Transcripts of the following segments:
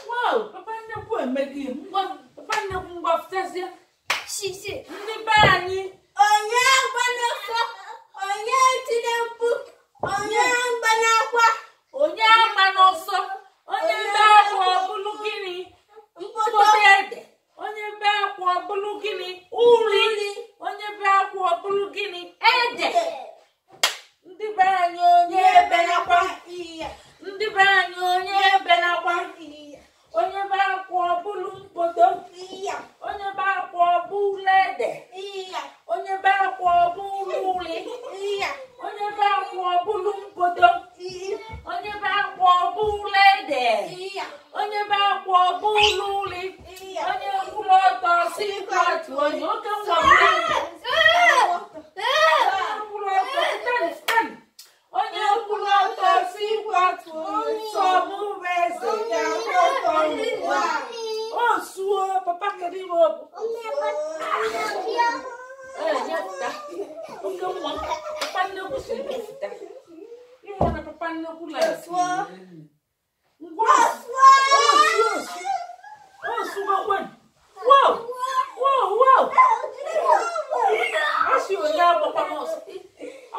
Wow, papa nnekwu emeghị ngwa, papa nnekwu ngwa fụtazie. Shishi. Ndị be anyị. Onye agbana ọsọ, onye tinye mkpu, onye agbana akwa. Onye agbana ọsọ, onye be akwa ọbụlụ gịnị? Mkpụtụ ede. Onye be akwa ọbụlụ gịnị? Uri. Onye be akwa ọbụlụ gịnị? Ede. Ndị be anyị onye ebenakwa. Ndị be anyị onye ebenakwa. Onye be akwa ọbụlụ mkpoto. Onye be akwa ọbụlụ ede. Onye be akwa ọbụlụ uli. Onye be akwa ọbụlụ mkpoto. Onye be akwa ọbụlụ ede. Onye be akwa ọbụlụ uli. Onye kwụrụ ọtọ si kwatu onye oke nwa kwụrụ ọtọ stand. Onye kwụrụ ọtọ si kwatu sọ mụ bụ eze ga-akwụ ọtọ n'ụwa. O suo papa kedu ihe ọ bụ? Ee, nyepụta. Oke nwa papa nnekwu si nyepụta. Ịhụ na papa nnekwu na-esi. Ngwa osu osu. Osugokwe. Wow! Wow, wow! Asị onye agbakwa n'ọsọ.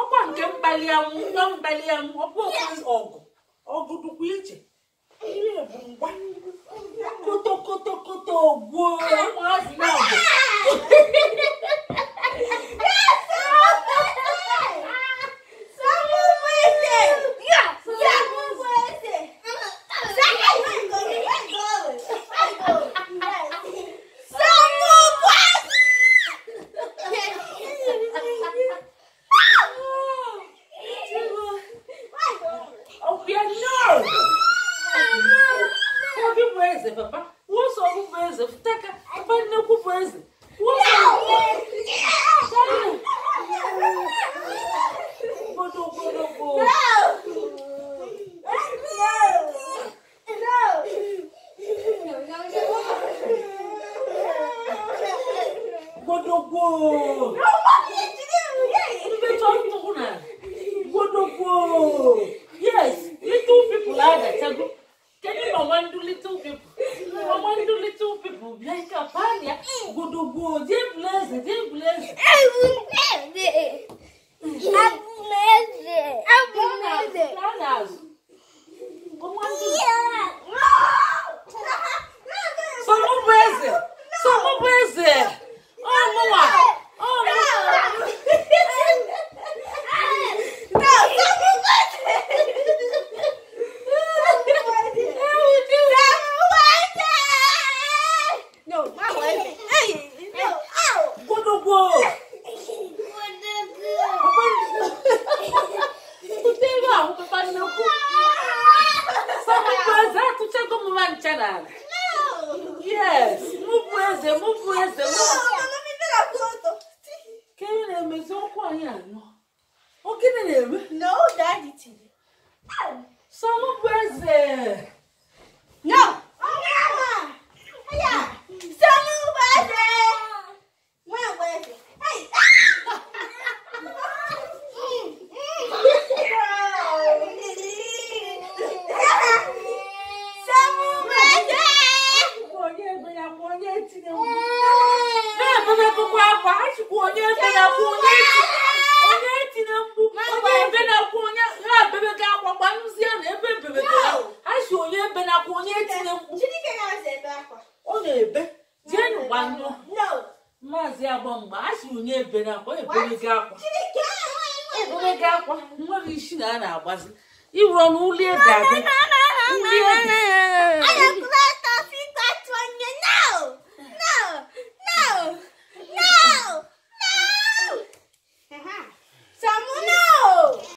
Ọkwa nke mkpali anwụ, ngwa mkpali anwụ, ọ bụ okwu ọgụ. Ọgụ dịkwa iche. Ihe bụ ngwa. Koto koto koto gwuo ụmụazị na-agụ. Ọbịa no! Sọ gị bụ eze papa. Kwuo sọ gị bụ eze. Fụtaka papa nnekwu bụ eze. Kwuo sọ Godo godo go. Godogwo. Ndị chọrọ ntụkwụ na godogwo. Yes, little people adachago. Kedu mama ndụ little people? Mama ndụ little people bịa ike apanya. Godogwo, jee bụlụ eze, jee bụlụ eze. Gaa n'azụ. Mama ndụ. Sọ mụ bụ eze. Sọ mụ bụ eze. Ọ mụnwa. Ọ mụ. Godogwo. Papa Pụta ebe ahụ papa nnukwu. Sọ mụ bụ eze atụchago m nwa ncha n'ala. Yes, mụ bụ eze, mụ bụ eze, mụ. Ka ihe na-emezi ọkụ anyị anọ. Ọ gịnị na-eme? No, Daddy. Sọ mụ bụ eze. No. Yeah. Hey. Onye ebe ya kwa onye etinye mgbu. Na-ebebekwa akwa, achịkwa onye ebe ya kwa onye onye etinye mgbu. Onye ebe na-akwa onye ha ebebego akwa gbanyụzie na ebe ebebego ya. Achị onye ebe na-akwa onye etinye mgbu. Ọ na-ebe. Jeenụ gbanyụọ. No. Maazị agba mgba, achị onye ebe na-akwa ebebego akwa. Ebebego akwa, nwere isi na a na-agbazi. Iwuru ọnụ ụlọ ede abịa. Ụlọ ede.